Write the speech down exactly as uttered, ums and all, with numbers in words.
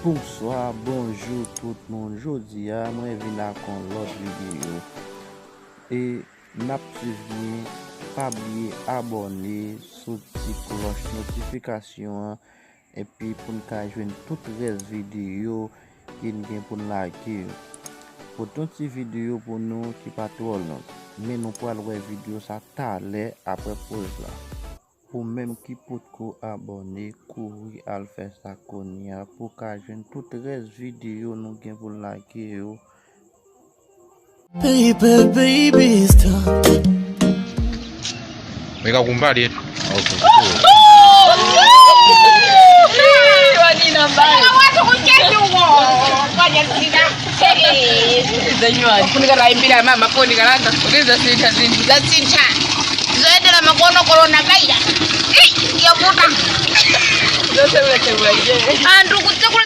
Bonswa, bonjou tout moun. Jodi a, mwen vin ak yon lòt videyo. E n ap swiv mwen, pa bliye abòne, sou ti klòch notifikasyon an, epi pou n ka jwenn tout rès videyo ke n gen pou n lage yo. Pote yon ti videyo pou nou ki pa twò long, men nou pral wè videyo sa talè apre poz la. Ou menm ki potko abòne, kouri al fè sa kounye a pou w ka jwenn tout rès videyo nou gen pou n lage yo. Baby, baby, stop. Mwen ka pou m pale. Ok, ok.